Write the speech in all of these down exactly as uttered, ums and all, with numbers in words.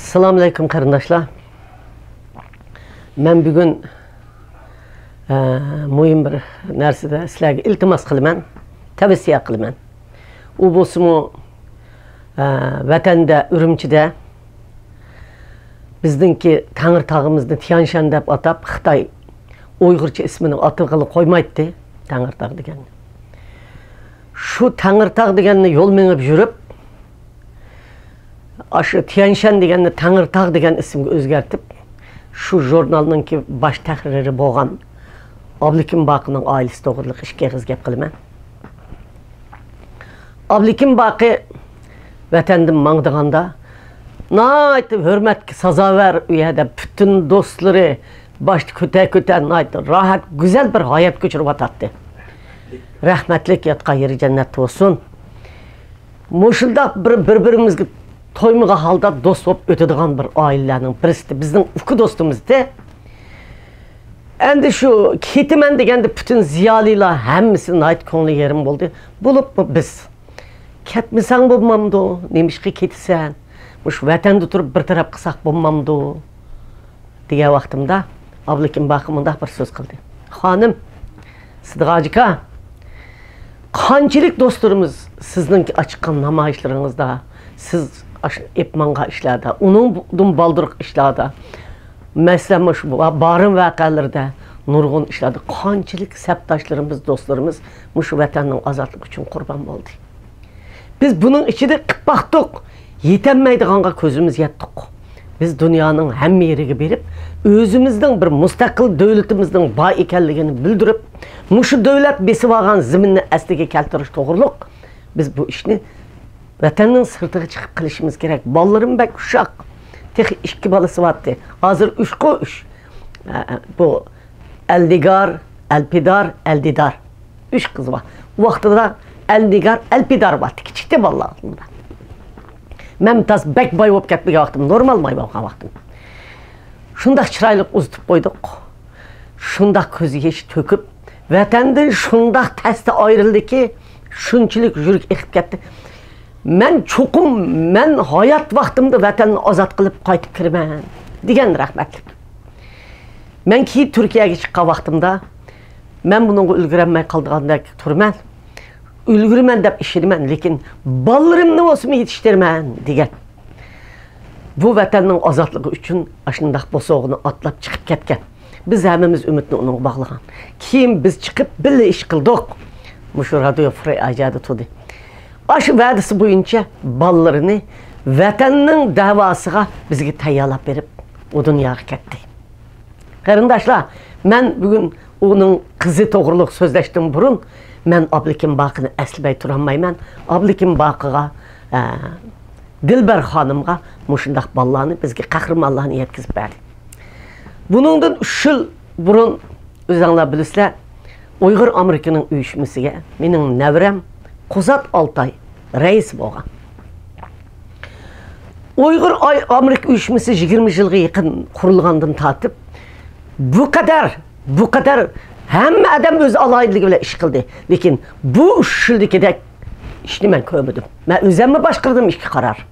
ئەسسالامۇئەلەيكۇم قېرىنداشلار. مەن بۈگۈن، ئە، مۇھىم بىر نەرسىدە سىلەرگە ئىلتىماس قىلىمەن، تەۋسىيە قىلىمەن. ئۇ بولسىمۇ، ئە، ۋەتەندە، ئۈرۈمچىدە بىزنىڭكى تەڭرىتاغىمىزنى تيەنشەن دەپ ئاتاپ، خىتاي ئۇيغۇرچە ئىسمىنى ئاتىغىلى قويمايتتى، تەڭرىتاغ دېگەننى. شۇ تەڭرىتاغ دېگەننى يول مېڭىپ يۈرۈپ، ئاشۇ تيەنشەن دېگەننى تەڭرىتاغ دېگەن ئىسىمگە ئۆزگەرتىپ، شۇ ژۇرنالنىڭكى باش تەھرىرى بولغان ئابلىكىم باقىنىڭ ئائىلىسى توغرىلىق ئىككى ئېغىز گەپ قىلىمەن. ئابلىكىم باقى ۋەتەندىن ماڭىدىغاندا، ناھايىتى ھۆرمەتكە سازاۋەر، ئۇ يەردە پۈتۈن دوستلىرى باشتا كۆتە-كۆتە، ناھايىتى راھەت، گۈزەل بىر ھايات كۆچۈرۈۋاتاتتى. رەھمەتلىك، ياتقان يېرى جەننەتتە بولسۇن. مۇشۇنداق بىر، بىر-بىرىمىزگە تويمىغان ھالدا دوست بولۇپ ئۆتىدىغان بىر ئائىلىلەرنىڭ بىرسىدى. بىزنىڭ ئۇكا دوستىمىزدى. ئەمدى شۇ كېتىمەن دېگەندە پۈتۈن زىيالىيلار ھەممىسى ناھايىتى كۆڭلى يېرىم بولدى. بولۇپمۇ بىز، كەتمىسەڭ بولمامدۇ؟ نېمىشقا كېتىسەن؟ مۇشۇ ۋەتەندە تۇرۇپ بىر تەرەپ قىلساق بولمامدۇ؟ دېگەن ۋاقتىمدا ئابلىكىم باقى مۇنداق بىر سۆز قىلدى. خانىم، سىدىق ھاجىكا، قانچىلىك دوستلىرىمىز سىزنىڭكى ئاچىققان نامايىشلىرىڭىزدا، سىز ئاش-، ئېلىپ ماڭغان ئىشلاردا، ئۇنىڭدىن بالدۇرقى ئىشلاردا، مەسىلەن، مۇشۇ با-، بارىن ۋەقەلىرىدە، نۇرغۇن ئىشلاردا قانچىلىك سەپداشلىرىمىز، دوستلىرىمىز مۇشۇ ۋەتەننىڭ ئازادلىقى ئۈچۈن قۇربان بولدى. بىز بۇنىڭ ئىچىدە قىپ باقتۇق، يېتەلمەيدىغانغا كۆزىمىز يەتتۇق. بىز دۇنيانىڭ ھەممە يېرىگە بېرىپ، ئۆزىمىزنىڭ بىر مۇستەقىل دۆلىتىمىزنىڭ بار ئىكەنلىكىنى بىلدۈرۈپ، مۇشۇ دۆلەت بېسىۋالغان زېمىننى ئەسلىگە كەلتۈرۈش توغرۇلۇق بىز بۇ ئىشنى ۋەتەننىڭ سىرتىغا چىقىپ قىلىشىمىز كېرەك. بالىلىرىم بەك ئۇششاق. تېخى ئىككى بالىسى بارتتى. ھازىر ئۈچقۇ ئۈچ. ئە، بۇ ئەلنىگار، ئەلپىدار، ئەلدىدار. ئۈچ قىزى بار. ئۇ ۋاقتىدا ئەلنىگار، ئەلپىدار بارتتى. كىچىكتى بالىلار. مەن تاس بەك باي بولۇپ كەتمىگەن ۋاقتىم، نورمال باي بولغان ۋاقتىم. شۇنداق چىرايلىق ئۇزىتىپ قويدۇق. شۇنداق كۆز يېشى تۆكۈپ، ۋەتەندىن شۇنداق تەستە ئايرىلدىكى، شۇنچىلىك يۈرىكى ئېقىپ كەتتى. مەن چوقۇم، مەن ھايات ۋاقتىمدا ۋەتەننى ئازاد قىلىپ قايتىپ كىرىمەن، دېگەن رەھمەتلىك. مەن كېيىن تۈركىيەگە چىققان ۋاقتىمدا، مەن بۇنىڭغا ئۈلگۈرەلمەي قالىدىغاندەك تۇرىمەن. ئۈلگۈرىمەن دەپ ئىشىنىمەن، لېكىن بالىلىرىمنى بولسىمۇ يېتىشتۈرىمەن، دېگەن. بۇ ۋەتەننىڭ ئازادلىقى ئۈچۈن ئاشۇنداق بوسۇغىنى ئاتلاپ چىقىپ كەتكەن. بىز ھەممىمىز ئۈمىدنى ئۇنىڭغا باغلىغان. كېيىن بىز چىقىپ بىللە ئىش قىلدۇق. مۇشۇ رادىيو فرى ئاجادا تۇردى. ئاشۇ ۋەدىسى بويىچە بالىلىرىنى ۋەتەننىڭ دەۋاسىغا بىزگە تەييارلاپ بېرىپ، ئۇ دۇنياغا كەتتى. قېرىنداشلار، مەن بۈگۈن ئۇنىڭ قىزى توغرۇلۇق سۆزلەشتىن بۇرۇن، مەن ئابلىكىم باقىنى ئەسلىمەي تۇرالمايمەن. ئابلىكىم باقىغا، ئە، دىلبەر خانىمغا مۇشۇنداق بالىلارنى، بىزگە قەھرىمانلارنى يەتكۈزۈپ بەردى. بۇنىڭدىن ئۈچ يىل بۇرۇن، ئۆزۈڭلار بىلىسىلەر، ئۇيغۇر ئامېرىكىنىڭ ئۇيۇشمىسىگە مېنىڭ نەۋرەم قۇزات ئالتاي رەئىس بولغان. ئۇيغۇر ئاي-، ئامېرىكا ئۇيۇشمىسى يىگىرمە يىلغا يېقىن قۇرۇلغاندىن تارتىپ، بۇ قەدەر، بۇ قەدەر ھەممە ئادەم ئۆز ئالاھىدىلىكى بىلەن ئىش قىلدى. لېكىن بۇ ئۈچ يىلدىكىدەك ئىشنى مەن كۆرمىدىم. مەن ئۆزۈممۇ باشقۇردۇم ئىككى قارار.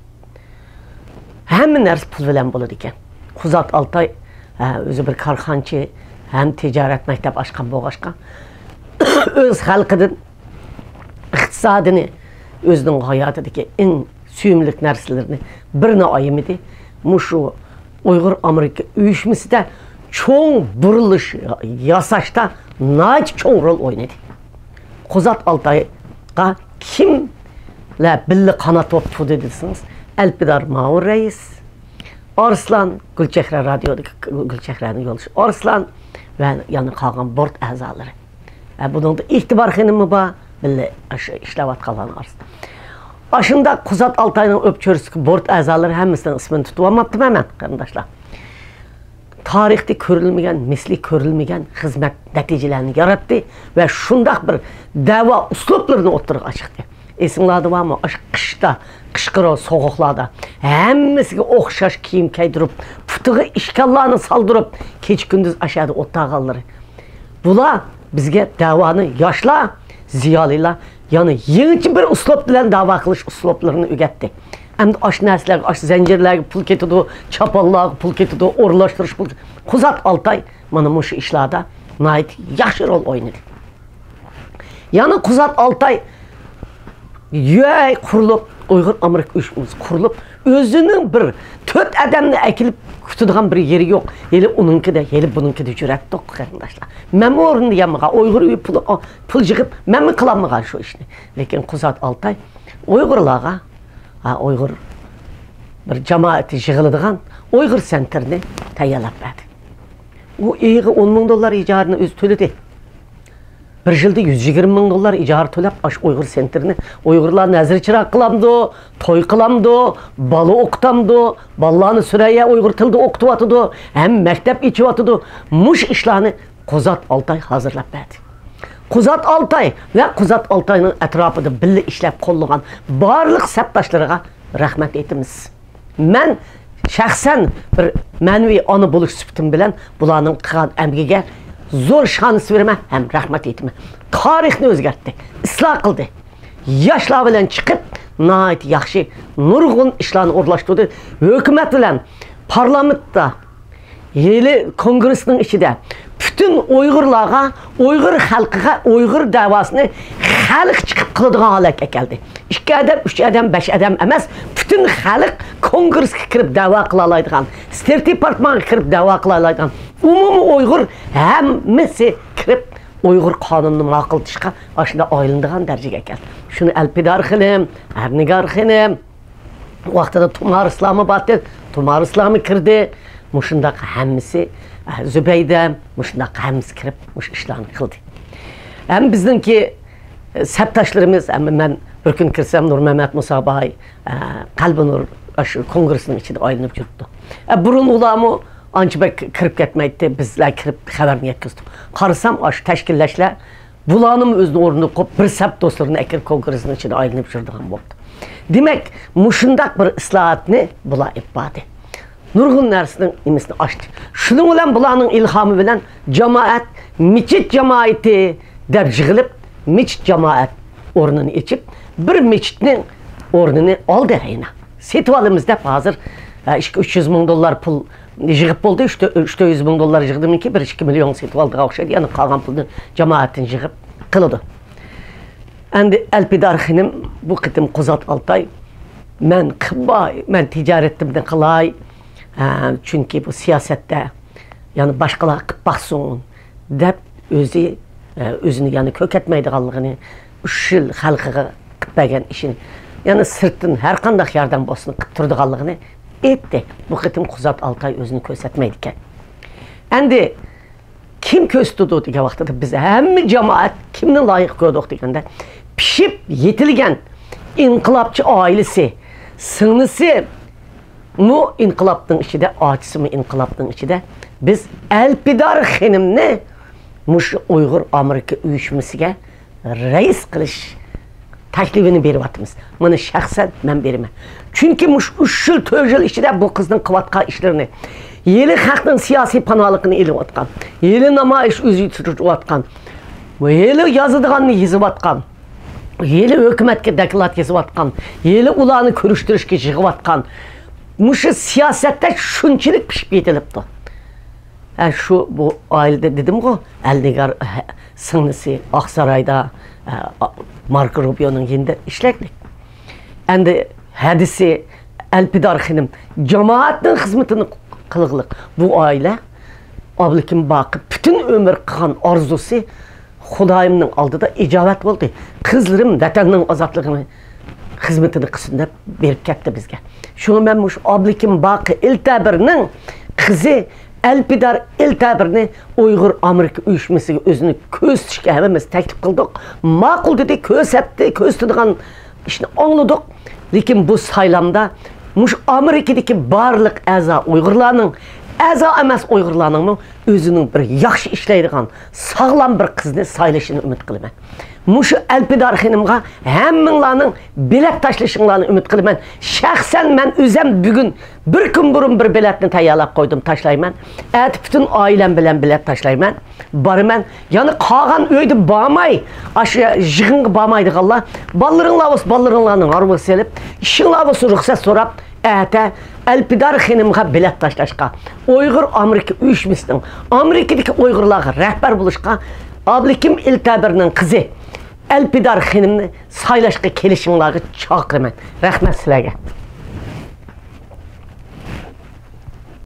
ھەممە نەرسە پۇل بىلەن بولىدىكەن. قۇزات ئالتاي، ھە، ئۆزى بىر كارخانىچى، ھەم تىجارەت مەكتەپ ئاچقان بولغاچقا، ئۆز خەلقىدىن ئىقتىسادىنى، ئۆزىنىڭ ھاياتىدىكى ئەڭ سۆيۈملۈك نەرسىلىرىنى بىرىنى ئايىمىدى. مۇشۇ ئۇيغۇر ئامېرىكا ئۇيۇشمىسىدە چوڭ بۇرۇلۇش ياساشتا ناھايىتى چوڭ رول ئوينىدى. قۇزات ئالتايغا كىملەر بىللە قانات بولۇپ تۇردى دېسىڭىز، ئەلپىدار ماۋۇر رەئىس، ئارسلان، گۈلچېھرە، رادىيودىكى گۈلچېھرەنىڭ يولدىشى ئارسلان ۋە يەنە قالغان بورت ئەزالىرى. ھە، بۇنىڭدا ئىقتىدار خېنىممۇ بار، بىللە ئاشۇ ئىشلەۋاتقانلارنىڭ ئارىسىدا. ئاشۇنداق قۇزات ئالتاينىڭ ئۆپچۆرىسىدىكى بورت ئەزالىرى ھەممىسىنىڭ ئىسمىنى تۇتۇۋالماپتىمەن مەن، قېرىنداشلار. تارىختا كۆرۈلمىگەن، مىسلى كۆرۈلمىگەن خىزمەت نەتىجىلەرنى ياراتتى ۋە شۇنداق بىر دەۋا ئۇسلۇبلىرىنى ئوتتۇرىغا چىقتى. ئېسىڭلاردا بارمۇ؟ ئاشۇ قىشتا، قىشقىرىق سوغۇقلاردا ھەممىسىگە ئوخشاش كىيىم كىيدۈرۈپ، پۇتىغا ئىشكانلارنى سالدۇرۇپ، كېچە-كۈندۈز ئاشۇ يەردە ئولتۇرغانلىرى. بۇلار بىزگە دەۋانى ياشلار، زىيالىيلار يەنە يېڭىچە بىر ئۇسلۇب بىلەن دەۋا قىلىش ئۇسلۇبلىرىنى ئۆگەتتى. ئەمدى ئاشۇ نەرسىلەرگە، ئاشۇ زەنجىرلەرگە پۇل كېتىدۇ، چاپانلارغا پۇل كېتىدۇ، ئورۇنلاشتۇرۇش پۇل. قۇزات ئالتاي مانا مۇشۇ ئىشلاردا ناھايىتى ياخشى رول ئوينىدى. يەنە قۇزات ئالتاي يۈەي قۇرۇلۇپ، ئۇيغۇر ئامېرىكا ئۇيۇشمىسى قۇرۇلۇپ، ئۆزىنىڭ بىر تۆت ئادەمنى ئەكېلىپ كۈتىدىغان بىر يېرى يوق. ھېلى ئۇنىڭكىدە، ھېلى بۇنىڭكىدە جۈرئەت يوق، قېرىنداشلار. مەنمۇ ئورنىدا يانمىغان، ئۇيغۇر ئۆيى پۇل، پۇل يىغىپ، مەنمۇ قىلالمىغان شۇ ئىشنى. لېكىن قۇزات ئالتاي ئۇيغۇرلارغا، ھە، ئۇيغۇر بىر جامائىتى يىغىلىدىغان ئۇيغۇر سېنتىرىنى تەييارلاپ بەردى. ئۇ ئېيىغا ئون مىڭ دوللار ئىجارىنى ئۆزى تۆلىدى. بىر يىلدا يۈز يىگىرمە مىڭ دوللار ئىجارە تۆلەپ، ئاشۇ ئۇيغۇر سېنتىرىنى، ئۇيغۇرلار نەزىر چىراغ قىلامدۇ، توي قىلامدۇ، بالا ئوقۇتامدۇ، بالىلارنى سۈرەييە ئۇيغۇر تىلىدا ئوقۇتۇۋاتىدۇ، ھەم مەكتەپ ئېچىۋاتىدۇ. مۇشۇ ئىشلارنى قۇزات ئالتاي ھازىرلاپ بەردى. قۇزات ئالتاي ۋە قۇزات ئالتاينىڭ ئەتراپىدا بىللە ئىشلەپ قوللىغان بارلىق سەپداشلىرىغا رەھمەت ئېيتىمىز. مەن شەخسەن بىر مەنىۋى ئانا بولۇش سۈپىتىم بىلەن بۇلارنىڭ قىلغان ئەمگىگە زور شانس بېرىمەن ھەم رەھمەت ئېيتىمەن. تارىخنى ئۆزگەرتتى، ئىسلاھ قىلدى. ياشلار بىلەن چىقىپ، ناھايىتى ياخشى نۇرغۇن ئىشلارنى ئورۇنلاشتۇردى. ھۆكۈمەت بىلەن پارلامېنتتا ھېلى كونگرېسنىڭ ئىچىدە پۈتۈن ئۇيغۇرلارغا، ئۇيغۇر خەلقىگە ئۇيغۇر دەۋاسىنى خەلق چىقىپ قىلىدىغان ھالەتكە كەلدى. ئىككى ئادەم، ئۈچ ئادەم، بەش ئادەم ئەمەس، پۈتۈن خەلق كونگرېسكا كىرىپ دەۋا قىلالايدىغان، ستېيت دېپارتمېنتقا كىرىپ دەۋا قىلالايدىغان، ئومۇمىي ئۇيغۇر ھەممىسى كىرىپ ئۇيغۇر قانۇنىنى ماقۇللىتىشقا ئاشۇنداق ئايلىنىدىغان دەرىجىگە كەلدى. شۇنى ئەلپىدار خېنىم، ئەرنىگار خېنىم، ۋاقتىدا تۇمار ئىسلاممۇ بارتى، تۇمار ئىسلاممۇ كىردى. مۇشۇنداق ھەممىسى، ئە، زۇبەيدە، مۇشۇنداق ھەممىسى كىرىپ مۇشۇ ئىشلارنى قىلدى. ھەم بىزنىڭكى، ئە، سەپداشلىرىمىز، ھەم مەن بىر كۈن كىرسەم، نۇرمەمەت مۇسا باي، ئە، قەلبىنۇر ئاشۇ كونگرېسنىڭ ئىچىدە ئايلىنىپ يۈرۈپتۇ. ئە، بۇرۇن ئۇلارمۇ ئانچە بەك كىرىپ كەتمەيتتى، بىزلەر كىرىپ خەۋەرنى يەتكۈزدۇق. قارىسام، ئاشۇ تەشكىللەشلەر بۇلارنىمۇ ئۆزىنىڭ ئورنىنى قويۇپ، بىر سەپ دوستلىرىنى ئەكىرىپ، كونگرېسنىڭ ئىچىدە ئايلىنىپ يۈرىدىغان بولدى. دېمەك، مۇشۇنداق بىر ئىسلاھاتنى بۇلار ئېلىپ باردى. نۇرغۇن نەرسىنىڭ نېمىسىنى ئاچتى. شۇنىڭ بىلەن بۇلارنىڭ ئىلھامى بىلەن جامائەت، مىچىت جامائىتى دەپ يىغىلىپ، مىچىت جامائەت ئورنىنى ئېچىپ، بىر مىچىتنىڭ ئورنىنى ئالدى ھەينا. سېتىۋالىمىز دەپ ھازىر، ئە، ئىككى، ئۈچ يۈز مىڭ دوللار پۇل يىغىپ بولدى. ئۈچ، ئۈچ يۈز مىڭ دوللار يىغدىمىكىن، بىر ئىككى مىليون سېتىۋالدىغان ئوخشايدۇ. يەنە قالغان پۇلنى جامائەتتىن يىغىپ قىلىدۇ. ئەمدى ئەلپىدار خېنىم بۇ قېتىم قۇزات ئالتاي، مەن قىلماي، مەن تىجارىتىمنى قىلاي، ئە، چۈنكى بۇ سىياسەتتە يەنە باشقىلار قىلىپ باقسۇن دەپ، ئۆزى، ئە، ئۆزىنى يەنە كۆركەتمەيدىغانلىقىنى، ئۈچ يىل خەلقىگە قىلىپ بەرگەن ئىشىنى، يەنە سىرتتىن ھەر قانداق ياردەم بولسۇن قىلىپ تۇرىدىغانلىقىنى ئېيتتى. بۇ قېتىم قۇزات ئالتاي ئۆزىنى كۆرسەتمەيدىكەن. ئەمدى كىم كۆرسىتىدۇ دېگەن ۋاقتىدا، بىز ھەممە جامائەت كىمنى لايىق كۆردۇق دېگەندە، پىشىپ يېتىلگەن ئىنقىلابچى ئائىلىسى، سىڭلىسىمۇ ئىنقىلابنىڭ ئىچىدە، ئاچىسىمۇ ئىنقىلابنىڭ ئىچىدە، بىز ئەلپىدار خېنىمنى مۇشۇ ئۇيغۇر ئامېرىكا ئۇيۇشمىسىگە رەئىس قىلىش تەكلىپىنى بېرىۋاتىمىز. مانا شەخسەن مەن بېرىمەن. چۈنكى مۇشۇ ئۈچ يىل، تۆت يىل ئىچىدە بۇ قىزنىڭ قىلىۋاتقان ئىشلىرىنى، ھېلى خەقنىڭ سىياسىي پاناھلىقىنى ئېلىۋاتقان، ھېلى نامايىش ئۆزى تۇتۇۋاتقان، ھېلى يازىدىغاننى يېزىۋاتقان، ھېلى ھۆكۈمەتكە دوكلات يېزىۋاتقان، ھېلى ئۇلارنى كۆرۈشتۈرۈشكە يىغىۋاتقان، مۇشۇ سىياسەتتە شۇنچىلىك پىشىپ يېتىلىپتۇ. ھە، شۇ بۇ ئائىلىدە دېدىمغۇ، ئەلنىگار، ھە، سىڭلىسى ئاقسارايدا، ھە، ئا-، ماركو روبىيونىڭ يېنىدا ئىشلەيتتى. ئەمدى ھەدىسى ئەلپىدار خېنىم جامائەتنىڭ خىزمىتىنى قىلغىلىق. بۇ ئائىلە ئابلىكىم باقى پۈتۈن ئۆمۈر قىلغان ئارزۇسى خۇدايىمنىڭ ئالدىدا ئىجابەت بولدى. قىزلىرىم ۋەتەننىڭ ئازادلىقىنى خىزمىتىنى قىلسۇن دەپ بېرىپ كەتتى بىزگە. شۇڭا مەن مۇشۇ ئابلىكىم باقى ئىلتەبىرنىڭ قىزى ئەلپىدار ئىلتەبىرنى ئۇيغۇر ئامېرىكا ئۇيۇشمىسىگە ئۆزىنى كۆرسىتىشكە ھەممىمىز تەكلىپ قىلدۇق. ماقۇل دېدى، كۆرسەتتى، كۆرسىتىدىغان ئىشنى ئاڭلىدۇق. لېكىن بۇ سايلامدا مۇشۇ ئامېرىكىدىكى بارلىق ئەزا ئۇيغۇرلارنىڭ، ئەزا ئەمەس ئۇيغۇرلارنىڭمۇ ئۆزىنىڭ بىر ياخشى ئىشلەيدىغان، ساغلام بىر قىزنى سايلىشىنى ئۈمىد قىلىمەن. مۇشۇ ئەلپىدار خېنىمغا ھەممىڭلارنىڭ بېلەت تاشلىشىڭلارنى ئۈمىد قىلىمەن. شەخسەن مەن ئۆزەم بۈگۈن بىر كۈن بۇرۇن بىر بېلەتنى تەييارلاپ قويدۇم، تاشلايمەن. ئەتە پۈتۈن ئائىلەم بىلەن بېلەت تاشلايمەن. بارىمەن. يەنە قالغان ئۆيدە بارماي، ئاشۇ يىغىنغا بارمايدىغانلار، بالىلىرىڭلار بولسا بالىلىرىڭلارنى ھارۋىغا سېلىپ، ئىشىڭلار بولسا رۇخسەت سوراپ، ئەتە ئەلپىدار خېنىمغا بېلەت تاشلاشقا، ئۇيغۇر ئامېرىكا ئۇيۇشمىسىنىڭ ئامېرىكىدىكى ئۇيغۇرلارغا رەھبەر بولۇشقا، ئابلىكىم ئىلتەبىرنىڭ قىزى ئەلپىدار خېنىمنى سايلاشقا كېلىشىڭلارغا چاقىرىمەن. رەھمەت سىلەرگە.